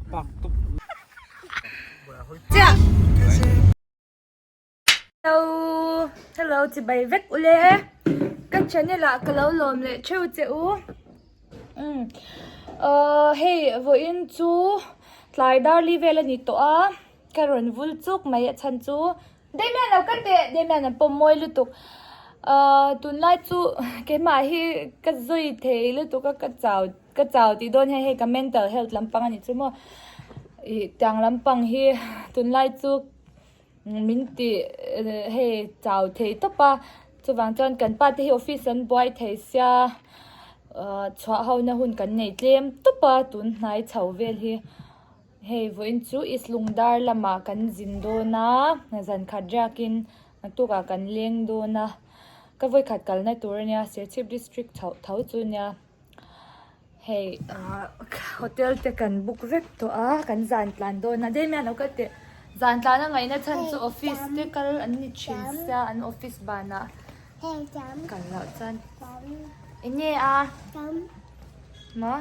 Chiah. Hello, hello chibai vek ule. Ka channel ah ka lo lawm leh theuh che u. Umm ahh hei vawiin chu tlai dar li vel a ni tawh a ka rawn vul chuk mai a chhan chu Damian lo kal teh Damian an pawm mawi lutuk ahh tunlai chu keimah hi ka zui thei lutuk a ka chau ka chau tih dawn hian hei ka mental health lampang a ni chu maw ih tiang lampang hi tunlai chu min ti hei chau thei tawp a chuvang chuan kan pa te hi office an buai thei sia ahh chhuah ho na hun kan nei tlem tawp a tun hnai chho vel hi. Hei vawiin chu East Lungdar lamah kan zin dawn a, zan khat riakin naktukah kan leng dawn a, ka vawikhat kalna tur a nia Serchhip district chhoh tho chu nia hei ah hotel te kan book vek tawh a kan zan tlan dawn a daimian lo kal teh zan tlan a ngaihna chhan chu office te kal an ni thin sia an office banah kal loh chuan eng nge a maw.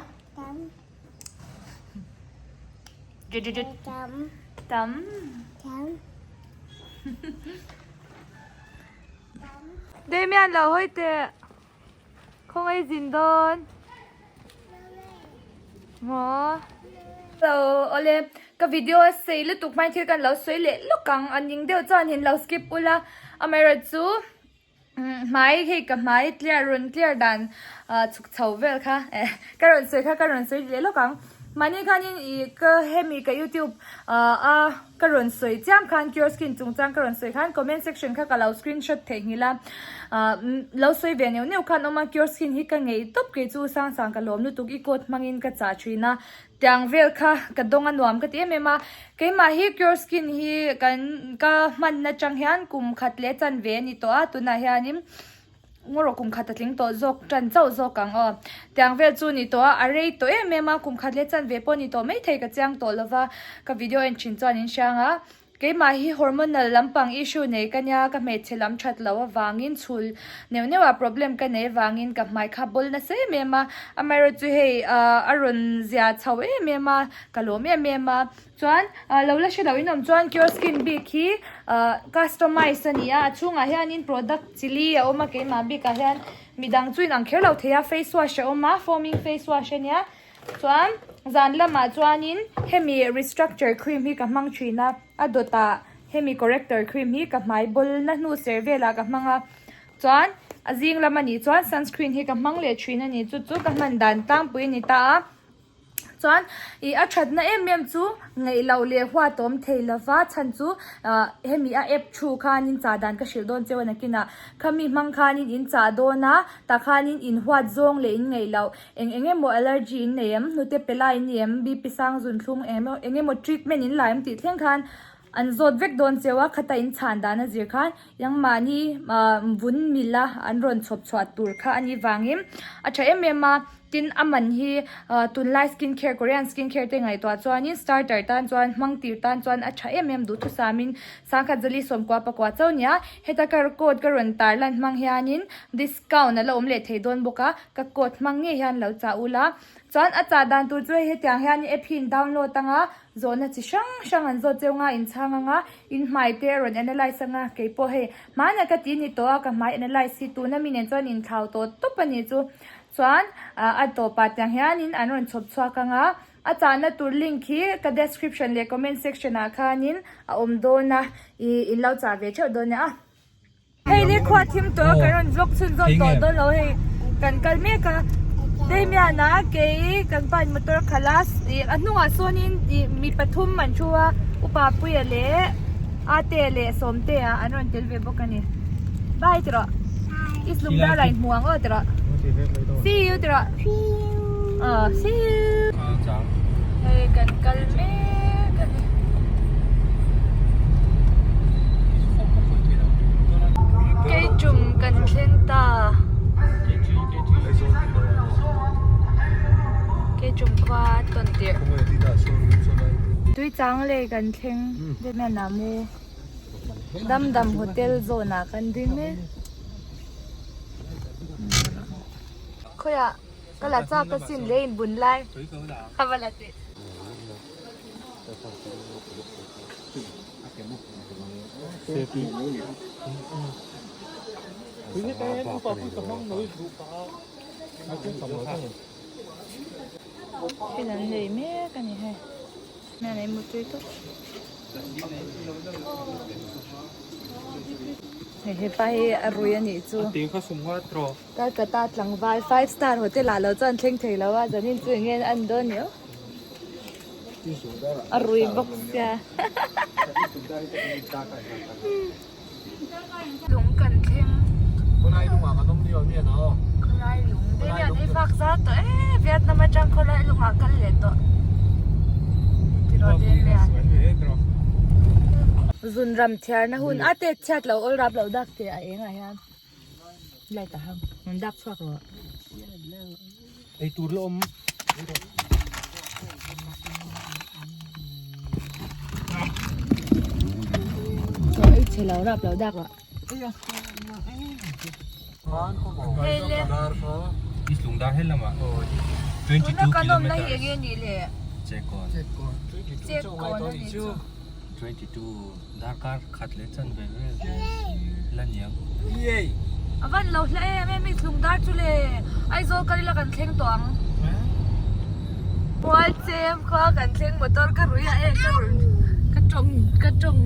Tam. Damian lo hawi teh. Khawngaih zin dawn. Maw. Hello awle ka video a sei lutuk hmain thil kan lo sawi leh lawk ang a ning deuh chuan hin lo skip ula amaherawhchu. Hmai hei ka hmai clear rawn clear dan ah chhuk chho vel kha eh ka rawn sawi kha ka rawn sawi leh lawk ang mahni khanin ih ka hemi ka youtube ah a ka rawn sawi chiam khan cure skin chungchang ka rawn sawi khan comment section kha ka lo screenshot theihnghilh a ah lo sawi ve neuh neuh khan awm a cure skin hi ka ngei tawp kei chu sang sang ka lawm lutuk i code hmangin ka chah thin a. Tiang vel kha ka dawng a nuam ka ti em em a, keimah hi Cure Skin hi kan ka hman atang hian kum khat leh chan ve a ni tawh a, tunah hianin ngaw kum khat a tling tawh zawk tan chauh zawk ang aw. Tiang vel chu a ni tawh a, a rei tawh em em a, kum khat leh chan ve pawh a ni tawh maithei ka chiang tawh lova, ka video en thin chuan in hriang a. Keimah hi hormonal lampang issue nei ka nia, ka hmeichhe lam that loh avangin chhul neuh neuh ah problem ka nei avangin ka hmai kha bawl nasa em em a, amaherawhchu chu hei a rawn zia chho em em a, ka lawm em em a. Chuan lo la hre loh in awm chuan Cure Skin bik hi customize a ni a, a chhungah hianin product chili a awm a keimah bikah hian midang chu in ang kher lo thei a, face wash a awm a, foaming face wash a nia. Chuan zan lamah chuanin hemi restructure cream hi ka hmang thin a, a dawtah hemi corrector cream hi ka hmai bawlna hnu ser velah ka hmang a, chuan a zing lam anih chuan sunscreen hi ka hmang leh thin a ni, chu chu ka hman dan tlangpui a ni ta a, chuan ih a thatna em em chu ngaih loh leh huat awm thei lova chhan chu ah hemi a app thu khanin chah dan ka hrilh dawn cheu a nakinah khami hmang khanin in chah dawn a tah khanin in huat zawng leh in ngaih loh. Eng eng emaw allergy in nei em, hnute pe lai in ni em, BP sang zun thlung eng emaw eng emaw treatment in la em tih thleng khan an zawt vek dawn cheu a, khata in chhan dan a zir khan engmahni ah vun mil a an rawn chhawp chhuah tur kha a nih vangin a tha em em a, tin a man hi ah tunlai skin care Korean skin care te ngaihtuah chuanin starter tan chuan hmang tir tan chuan a tha em em duhthusam in sangkhat zali sawmkua pakua chauh a nia, heta ka code ka rawn tarlan hmang hianin discount a la awm leh thei dawn bawk a. Ka code hmang ngei hian lo chah ula. Chuan a chah dan tur chu hei hetiang hian app hi in download anga zawhna chi hrang hrang an zawt cheu nga in chhang anga in hmai te a rawn analyse anga keipawh hei hmanah ka ti ni tawh a ka hmai analyse hi tuna mi nen chuan inthlau tawh tawp a ni chu. Chuan a tawpah tiang hianin an rawn chhawp chhuak anga a chahna tur link hi ka description leh comment section ah khanin a awm dawn a ih in lo chah ve theuh dawn nia. Hei ni khua thim tawh a kan rawn vlog chhunzawm tawh dawn lo hei kan kal mek a Damian a kei kan pa in motor a khalh a ih a hnungah sawnin ih mi pathum an thu a upa Puia leh Ate leh Sawmtea an rawn tel ve bawk a ni bye ti rawh i slum dar ah in hmu ang aw ti rawh see you ti rawh aw see you hei kan kal mek a ni. Keichum kan thleng ta. Keichum khua tawn tirh. Tuichang lei kan thleng Damian ah mu Damdam hotel zawn ah kan ding mek. Khawiah ka la chak ka sin lei in bun lai. A va la teh. Thil an lei mek a ni hei hmel ei mutui tawp hei hepa hi a rui a nih chu Calcutta tlangval five star hotel ah lo chuan thleng thei lo a zanin chu eng nge an dawn ni aw a rui bawk sia Lung kan thleng. Khawlai lungah kan awm ni mian aw. Khawlai lung. Damian i fak zat tawh e Vietnam atang khawlai lungah kal leh tawh. Tiraw Damian. Zun ram thiarna hun a tet chhiat lo awl rap lo dak teh a engah hian light a hang rawn dak chhuak rawh. Eitur la awm. Chaw ei chhe lo rap lo dak rawh. Hei le. Tuna kan awmna hi enge nih le? Chekawn. Chekawn a nih chu. Darkar khat leh chan ve vel la niang. A van lo hla em em i thlung dar chu le Aizawl kal ila kan thleng tawh ang. Mual chem khua kan thleng motor ka rui a e ka rui ka tawng ka tawng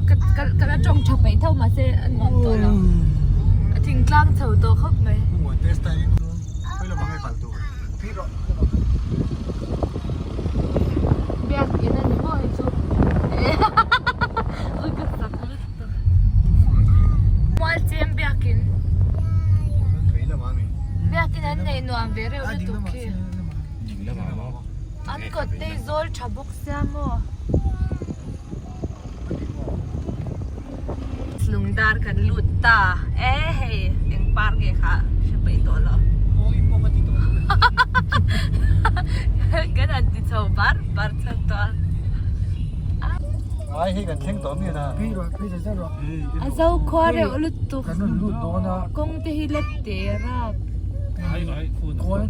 ka ka la tawng tha peih tho mahse a nuam tawh lo. A thingtlang chho tawh khawp mai. Biakin a ni maw hei chu ui ka chak lutuk Mualchem biakin biakin an nei nuam ve reuh lutuk khi an kawt te hi zawl tha bawk sia maw Lungdar kan lut ta e hei eng par nge kha hre peih tawh lo kan han ti chho bar bar chhan tawh a. Ai hei kan thleng tawh mi na. A zo khua reuh lutuk kawng te hi la te rap.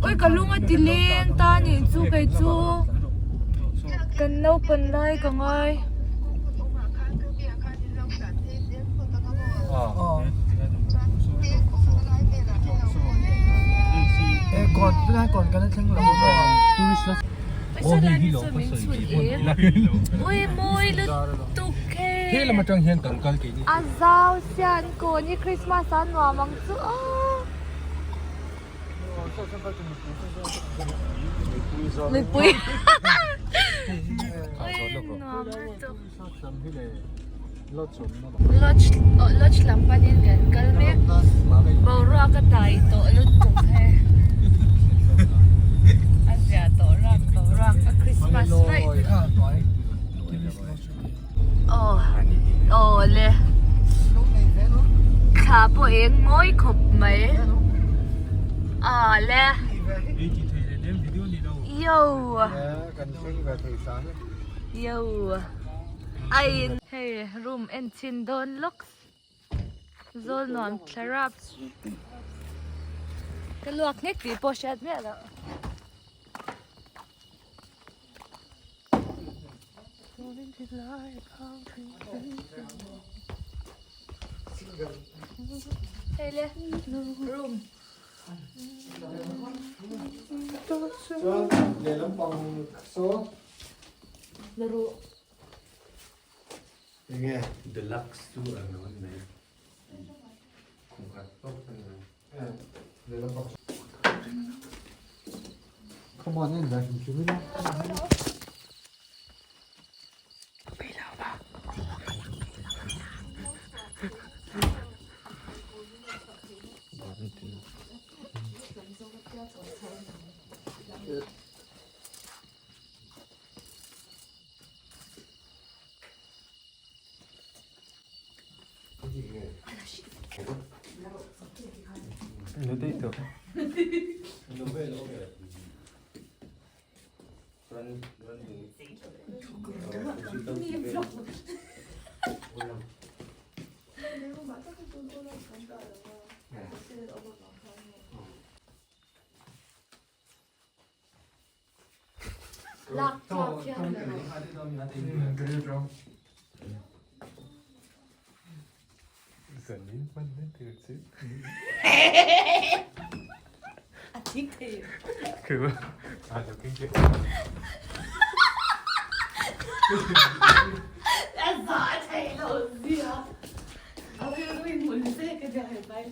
Oi ka lung a ti leng ta nih chu kei chu kan naupan lai ka ngai. Ui mawi lutuk he. A zau sian kawn hi Christmas a nuam ang chu aw. Mipui nuam lutuk. Lodge lodge lam panin kan kal mek boruak a tai tawh lutuk he a zia tawh ram boruak a Christmas raih Aw aw le thla pawh eng mawi khawp mai aw le yo yo ai hei room en chhin dawn lawk zawl nuam thla rap ka luak nghek tih pawh hriat miah loh. Hei le room Chuan lehlam pang saw la ruh enge deluxe chu ang lo ani mai khum khat tawp ani mai lehlam pang come on in la hrim hrim ila. Lak tlak hian lo. A thik thei. A za thei lo zia. A rilru in hmun se ka zia hei pai.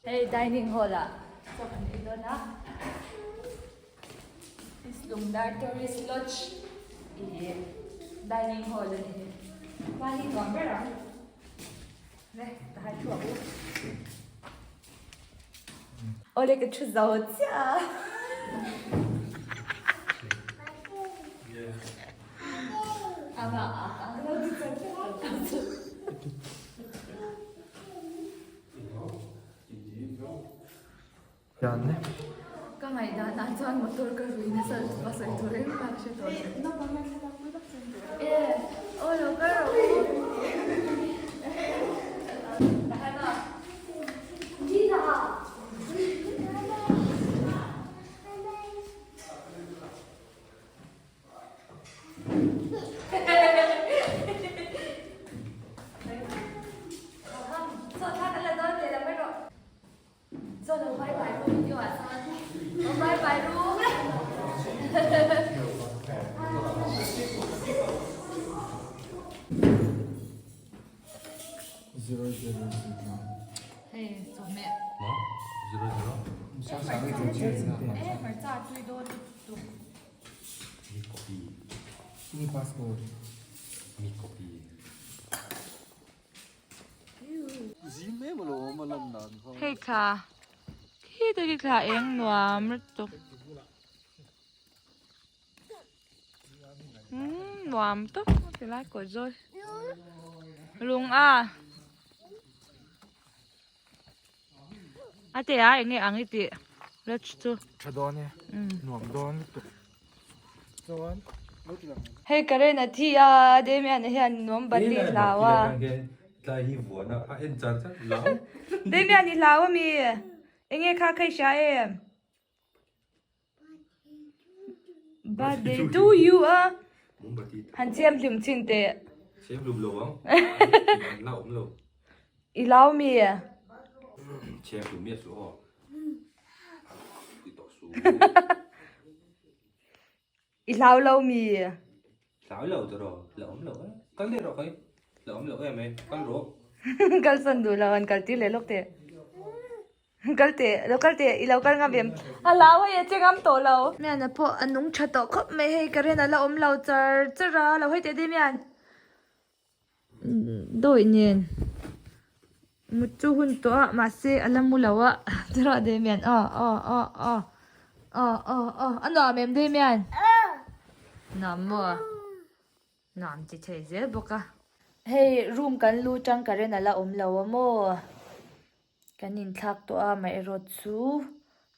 Hei dining hall ah chaw kan ei dawn a, this Lungdar Tourist Lodge ih dining hall a ni hi, mahni nuam ber ang le ka hai thu ang u. Awle ka thu zo chiah a. Ka ngaihdan ah chuan motor ka rui nasa lutuk a sawi tur em ka hre tawh lo. E aw lo kal rawh u. Hei thla khi te khi thla eng nuam lutuk umm nuam tawp ti lai kaw zawi lung a a te a eng nge ang i tih lodge chu tha dawn e nuam dawn lutuk. Hei current a thi a Damian a hian nuam bati hlau a Damian i hlau a mi enge kha kha i hria em Birthday to you a han chhiam hlim chin teh i hlau mi I hlau lo mi? Hlau lo ta rawh, la awm lo e. Kal leh rawh kai. La awm lo em e, kal rawh. Kal sawn duh lo an kal tir leh lawk teh. Kal teh, lo kal teh, i lo kal ngam em? A hlau hei a che ngam tawh lo. Mian a pawh a nung tha tawh khawp mai hei current a la awm lo char char a, lo hawi teh deuh mian. Dawih nen mut chu hun tawh a mahse a la mu lo a chutah Damian aw aw aw aw aw aw aw a nuam em Damian nuam maw nuam chi thei zel bawk a hei room kan lu tang current a la awm lo a maw kan inthlak tawh a amaherawh chu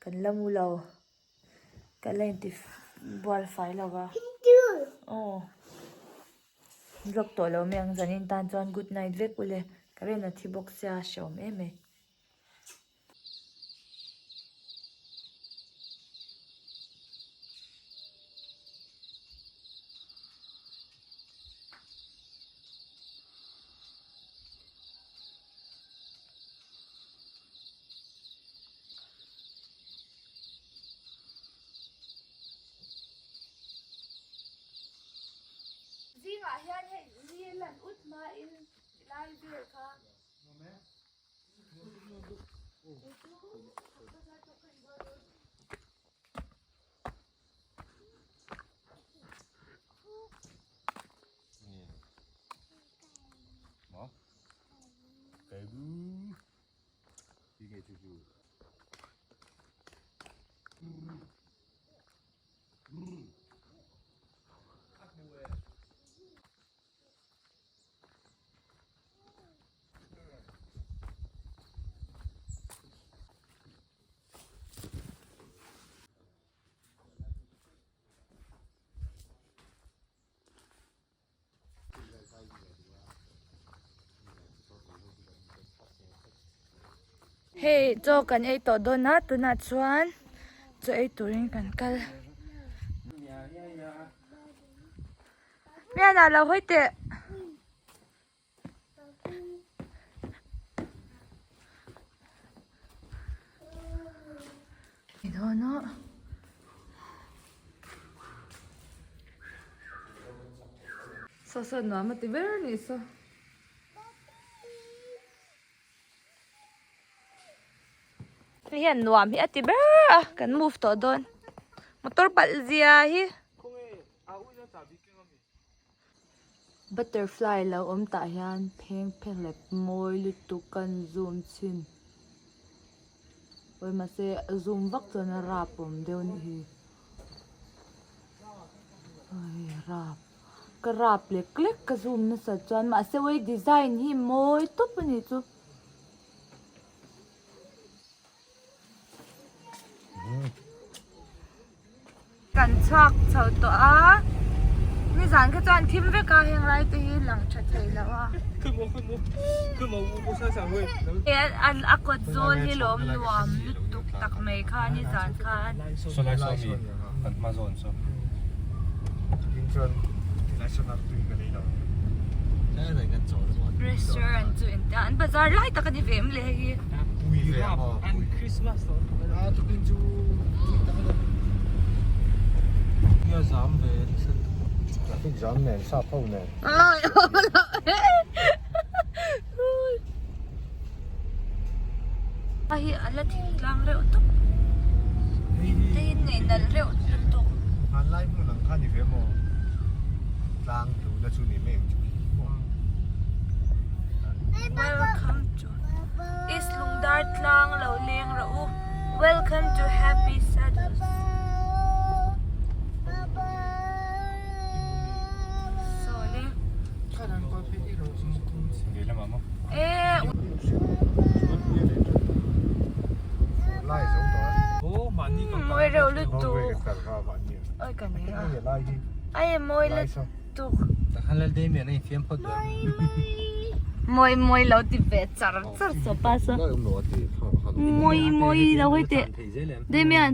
kan la mu lo. Ka la inti bual fai lo va aw vlog tawh lo mai ang zanin tan chuan good night vek ule ka rin a thi bawk sia a hreawm em mai. Zingah hian hei ni a lan ut hmain lai vel kha. Hei chaw kan ei tawh dawn a tunah chuan chaw ei turin kan kal. Mianah lo hawi teh. Ni dawn a. Saw saw nuam a ti ber a nih saw. Hei hian nuam hi a ti ber a kan move tawh dawn motor palh zia hi. Butterfly lo awm tah hian pheng phehlep mawi lutuk kan zoom chhin awi mahse a zoom vak chuan a rap awm deuh anih hi awi rap ka rap lek lek ka zoom nasat chuan mahse awi design hi mawi tawp anih chu. Kan chhuak chho tawh a, nizan kha chuan thim vek a heng lai te hi lang tha thei lo a. A kawt zawl hi lawm nuam lutuk tak mai kha nizan khan. Restaurant chu in an bazar lai tak a ni ve em le hei hi. Hei hi a la thing tlang reuh tawp te hi nei nalh reuh lutuk. Hmanlai hmun ang kha ni ve maw? Tlang tluna chu ni mai ang chu khi maw? Welcome to East Lungdar tlang lo leng rawh u Welcome to Happy Saddles Saw le Mawi reuh lutuk Oi ka ning a Ai mawi lutuk Mawi mawi lo ti ve char char saw pa saw Mawi mawi lo hawi teh Damian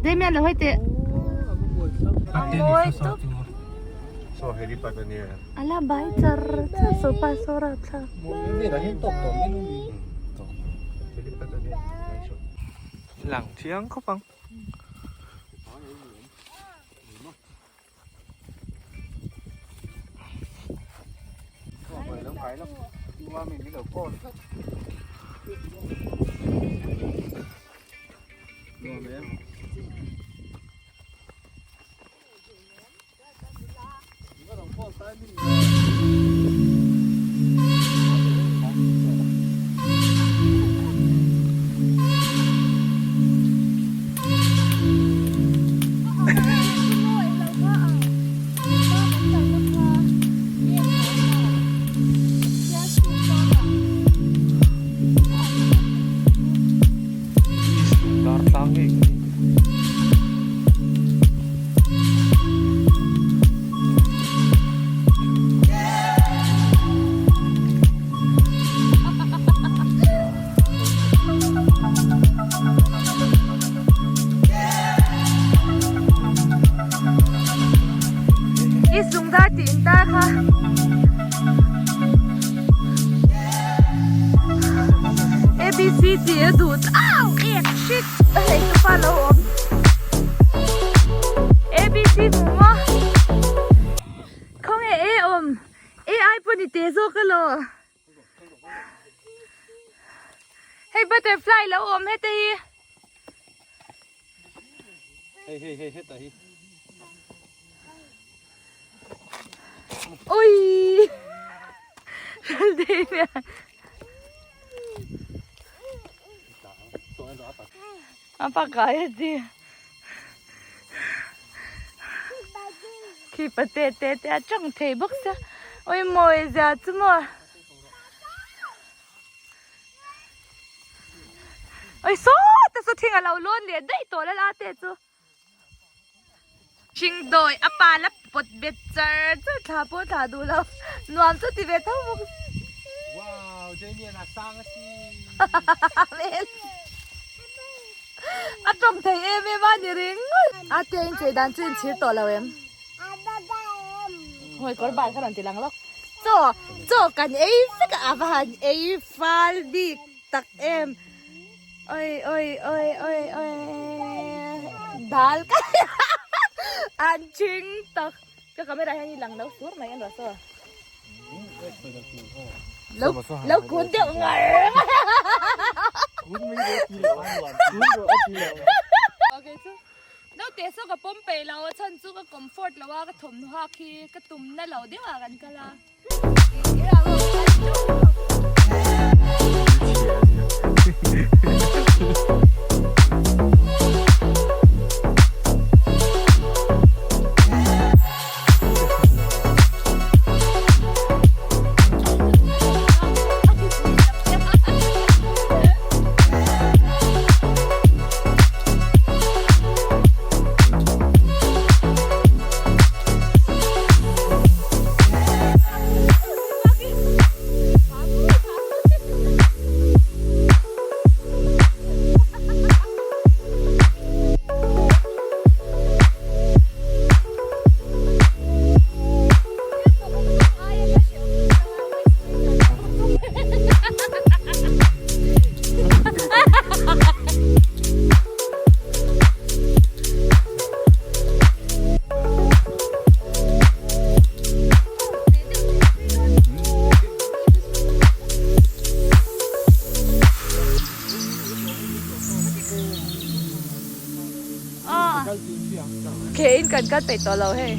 Damian lo hawi teh A mawi tawp A la bai char char saw pa saw rapthlak. Lang chiang khawp ang. I sungdar tih in tar kha. ABC tih a duh au ek shit hei chu pa lo awm. ABC hmu maw? Khawnge A awm? A ai pawh ni teh zawk elaw? Hei butterfly lo awm heta hi. Hei hei hei heta hi. Ui! Damian. A pakai a ti. Khi pa te te te a tang thei bawk sia. Ui mawi zia chu maw. Ui saw ta saw thing a lo lawn leh daih tawh la la te chu. Hring dawi a pa la pawt bet char char thla pawh thla duh lo. Nuam chu ti ve tho bawk. A tawng thei em em a ni ringawt. A te in chei dan chu in chhir tawh lo em? Hawi kawr bai kha rawn ti lang lawk. Chaw chaw kan ei vek a a va han ei fal bik tak em. Oi oi oi oi oi dal ka an ching tak. Ka camera hian i lang lo sur mai an rawh saw. Lo lo kun deuh ngar ngar. Kun mai rawh ti lo kun rawh a ti lo. Okay chu naute saw ka pawm peih lo a chhan chu ka comfort lo a ka thawmhnaw hak hi ka tum na lo deuh ah kan kal a. Ke in kan kal peih tawh lo hei.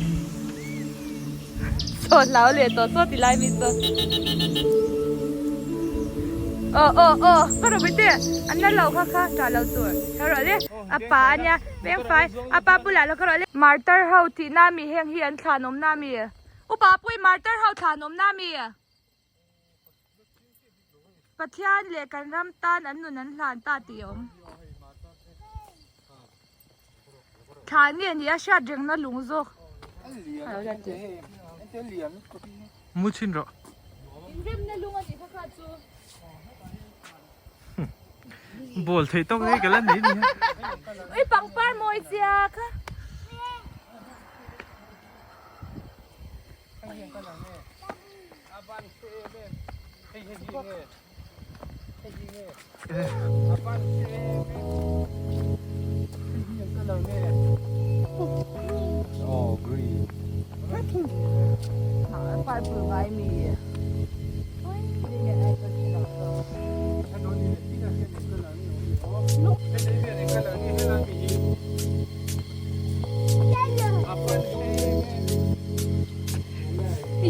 Saw hlau leh tawh saw ti lai mi saw. Aw aw aw ka rawn bete an la lo kha kha tah lo tur. Ka rawh le a pa ania veng fai a pa bulah lo ka rawh le. Martar ho tih na mi heng hi an thlan awm na mi. Upa pui martar ho thlan awm na mi. Pathian leh kan ram tan an nun an hlan ta tih a awm. Thla nge ni a hriat rengna lung zawk. Mu chhin rawh. Inremna lung a nih kha kha chu. Ball theih tawk nei ka la nei nia. Ui pangpar mawi chia kha.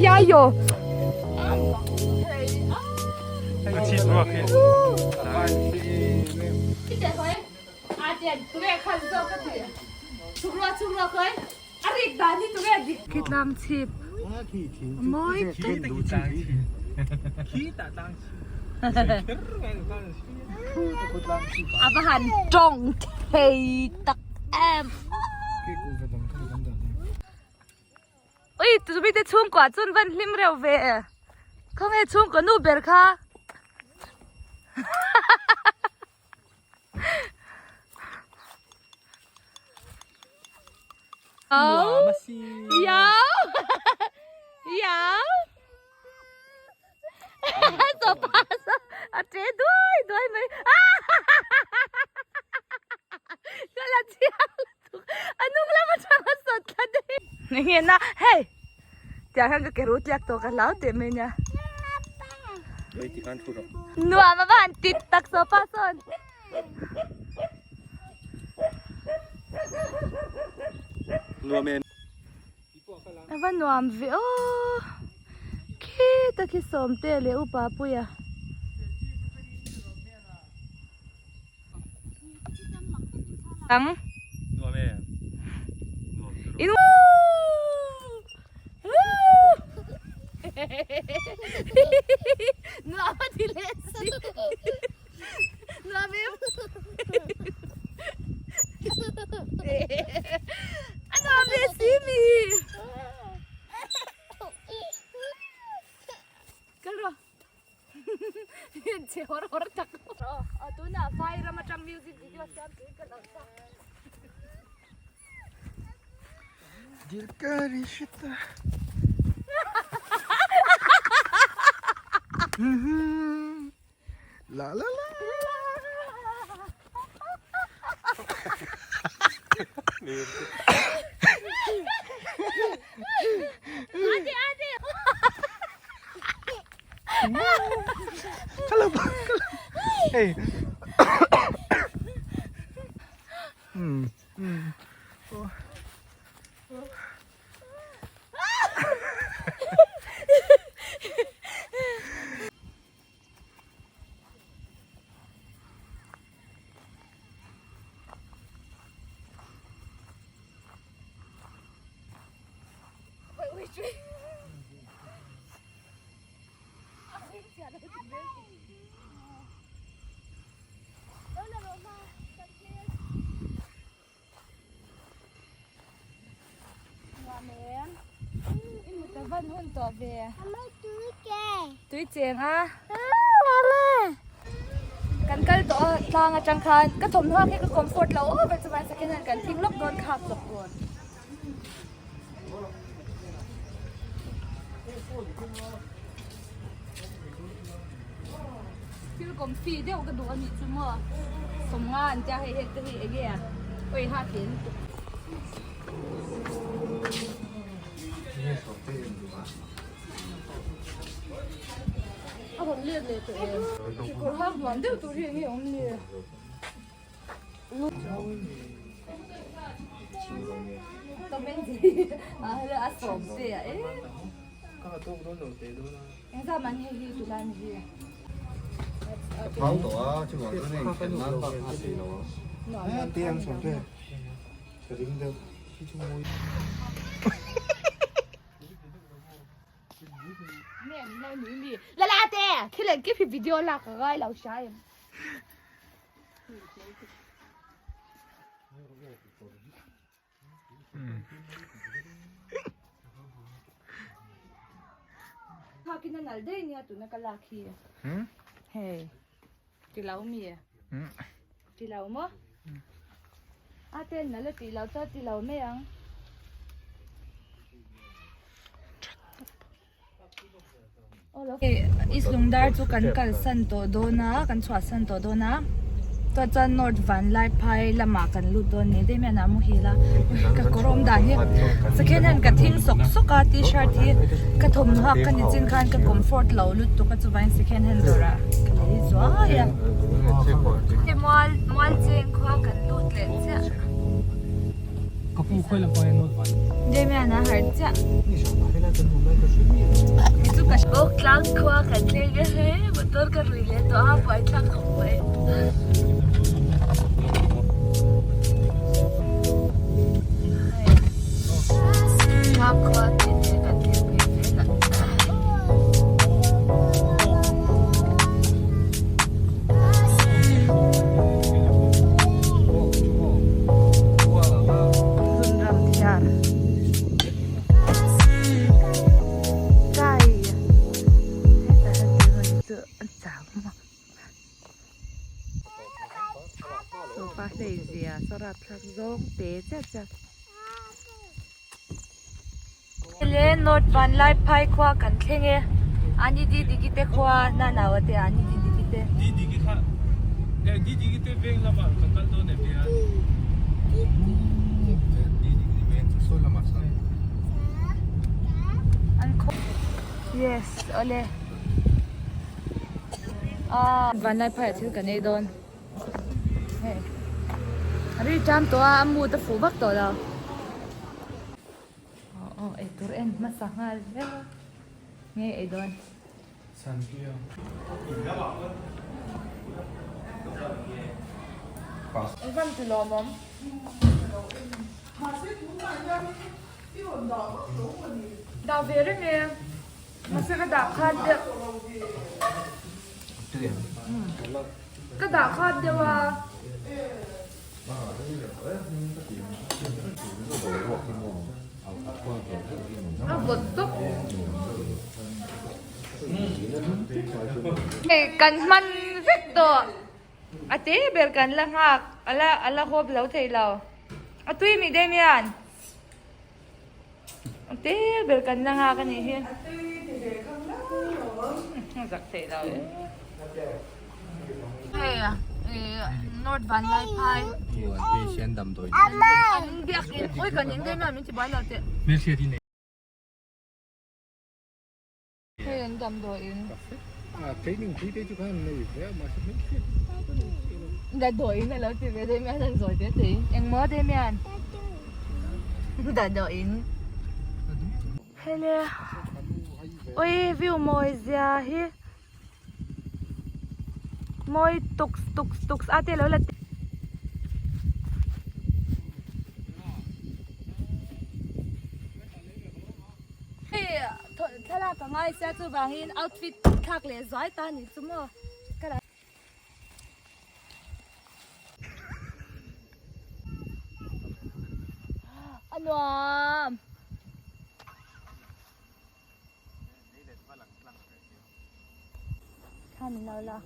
Yayo. Kitlang chhip mawi a va han tawng thei tak em. Ui tumi te chhungkua chuan van hlim reuh ve khawnge chhungkaw nu ber kha. A che duai duai mai ka la chiang lutuk a hnung lam atang a sawt thla daih enge na hei tiang hian ka ke ru tliak tawh ka hlau teh mai nia nuam a va han tit tak sofa sawn. A va nuam ve aw khita khi Sawmte leh Upa Puia. Ang. Nuam e. Nuam turu. In Nuam a ti leh si. Nuam em. A nuam leh si mi. Kal rawh. kawr tak. Aw tunah vai ram atang music video siam turin ka lo chak. Dil ka rishta. La la la. Hey. Tui cheng a kan kal tawh a tlang atang khan ka thawmhnaw khi ka comfort lo over chuan second hand kan thing lawk dawn khak chawp dawn. Thil comfy deuh ka duh a nih chu maw sawmnga an tia hei heng te hi enge a awi ha hle lutuk. A rawn let leh tawh em? Kekawr hak nuam deuh tur hi enge awm ni? Video lak a ngai lo hria em. Thakin a nal daih nia tuna ka lak hi. Hei. Ti lo mi. Ti lo maw? A ten nal a tih lo chuan ti lo mai ang. East Lungdar chu kan kalsan tawh dawn a kan chhuahsan tawh dawn a chuan chuan North Vanlaiphai lamah kan lut dawn ni daih mai a muhil a ka kawr awm dan hi second hand ka thing sawk sawk a t-shirt hi ka thawmhnaw hak ka ni chin khan ka comfort lo lutuk a chuvangin second hand dawrah ka lei zuai a hei mual mual cheng khua kan lut leh chiah. Damian a harh chiah. Chu ka bawk tlang khua kan thleng e he motor ka rui leh tawh a buai thlak khawp mai. Tlang khua tih te kan thleng phei zel a. Le North Vanlaiphai khua kan thleng e ani di diki te khua na nau te ani di diki te. Di diki kha e di diki te veng lamah kan kal dawn em nia. Di diki veng chu sawi lamah chuan. An khaw Yes awle ah Vanlaiphai ah thil kan ei dawn. Hei a ri ṭam tawh a a mood a fuh vak tawh lo. Aw aw eitur en hmasa nghal vek a nge ei dawn. Engvam ti lawmawm. Dah ve reng e. Mahse ka dah khat deuh. Ka dah khat deuh a. A vawt tawp. Hei kan hman vek. tawh. A te ber kan la nghak ala ala hawp lo thei lo. A tui mi Damian. A te ber kan la nghak a nih hi. A zak thei lo e. Hei North Vanlaiphai. An biakin oi kan in Damian min ti buai lo teh. Hei an damdawiin. Training pui te chu khan nei ve a mahse hmelhriat tak a nei chiah lo. Damdawiin a lo ti ve Damian an zawi te te in. Engmaw Damian? Damdawiin. Hele oi view mawi zia hi mawi tuks tuks tuks a te lo la. Hei thlalak a ngai sia chuvangin outfit thlak leh zuai ta a nih chu maw ka la a nuam. Thla min lo la.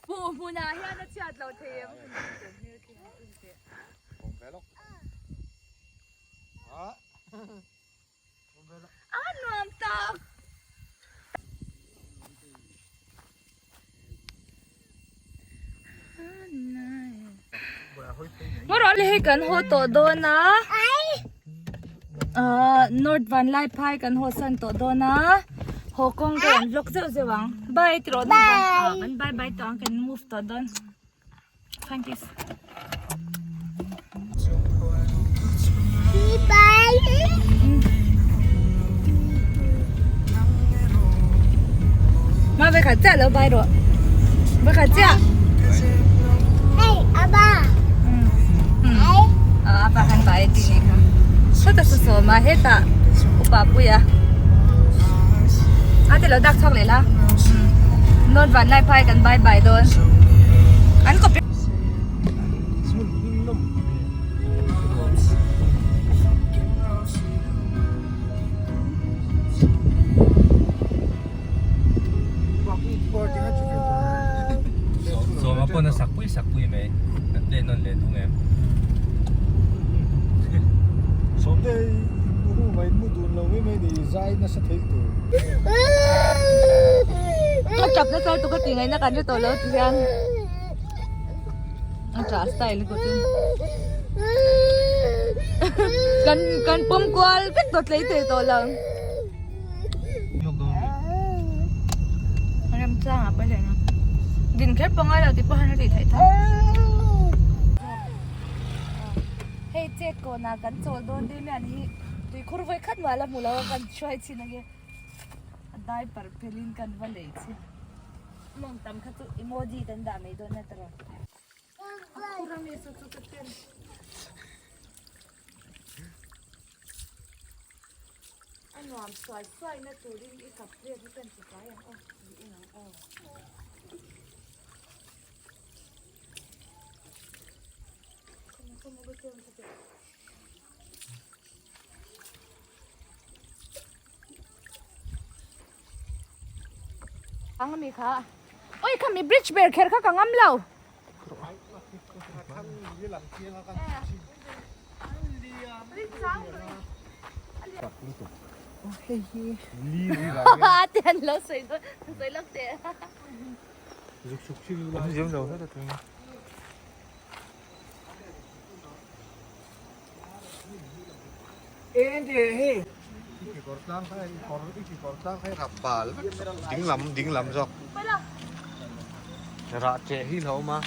Pu hmunah hian a chhiat lo thei em? A nuam tak! Ngaw hei kan haw tawh dawn a ahh North Vanlaiphai kan haw san tawh dawn a haw kawng te an vlog zeuh zeuh ang bye ti rawh bye kan bye bye tawh ang kan move tawh dawn thank you Ma ve khat chiah lo bye rawh ve khat chiah Hey Abba Ah apa kan bye ti ni kha heta su sawm a hetah upa pui a a ti lo dak chhuak leh la North Vanlaiphai kan bye bye dawn an copy Sawma pawn a sak pui sak pui mai kan play nawn leh tung em. Sawmte room ah in mu dun lo mai mai ni zai nasa thei tur. Ka tap nasa lutuk ka ti ngaihna kan hre tawh lo ti hian a tah style ka chu kan kan pawm kual vek tawh tlei thei tawh lo. Remchang ah pawh hian din kher pawh ngai lo tih pawh hian a tih theih tho. Hei chet kawnah kan chawl dawn deuh hian hi tuikhur vawi khat mah la hmu lo a kan hruai chin ange a diaper phelin kan va lei chi mawng tam kha chu emoji kan dah mai dawn a tiraw a khur ami chu chu ka ten. A nuam suai suai na turin i kap vel hi kan ti fai ang aw tih en ang aw. Ang ami kha. Oi khami bridge ber kher kha ka ngam lo. Tian lo sawi dawn sawi lawk teh. Dinglam dinglam zawk rah cheh hi lo awm a.